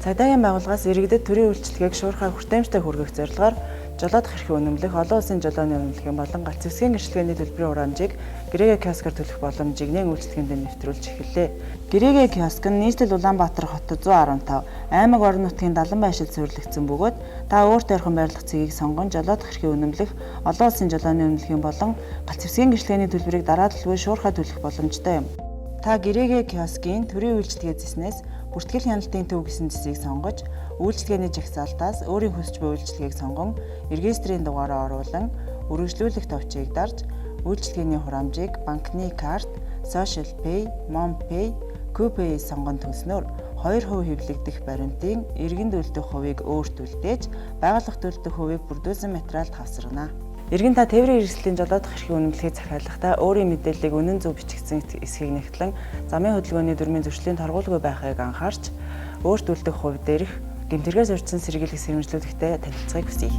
Цагдаагийн байгууллагаас иргэдэд төрийн үйлчилгээг шуурхай хүртээмжтэй хүргэх зорилгоор жолоодох эрхийн үнэмлэх, олон улсын жолооны үнэмлэхийн болон галц зэвсгийн гэрчлэгээний төлбөрийн хураамжийг гэрээгээ киоскоор төлөх боломжийг нээн үйлчилгээндээ нэвтрүүлж эхэллээ. Гэрээгээ киоск нь нийслэл Улаанбаатар хотод 115, аймаг орон нутгийн 70 байршилд суурилагдсан бөгөөд та өөр тойрхон байрлах цэгийг сонгон жолоодох эрхийн үнэмлэх, олон улсын жолооны үнэмлэхийн болон галц зэвсгийн гэрчлэгээний төлбөрийг дараалалгүй шуурхай төлөх боломжтой юм. Та гэрээгээ киоскийн төрийн үйлчилгээ зэснээс бүртгэл хяналтын төв гэсэн зэсийг сонгож, үйлчилгээний жагсаалтаас өөрийн хүсч буй үйлчилгээг сонгон, регистрийн дугаараа оруулан, үргэлжлүүлэх товчийг дарж, үйлчилгээний хураамжийг банкны карт, Social Pay, MonPay, QPay сонгон төлснөөр 2% хэвлэгдэх баримтын иргэнд үлдэх хувийг өөрт үлдээж, байгууллагт үлдэх хувийг бүрдүүлсэн материалд хавсарна. Иргэн та тээврийн хэрэгслийн жолоодох эрхийн үнэмлэхийг захиалахдаа өөрийн мэдээллийг үнэн зөв бичигдсэн эсхийг нягтлан замын хөдөлгөөний дүрмийн зөрчлийн торгуулгүй байхыг анхаарч өөрт үлдэх хувь дээрх гэмтэргээс урьдчилан сэргийлэх сэрэмжлүүлэгтэй танилцахыг хүсье.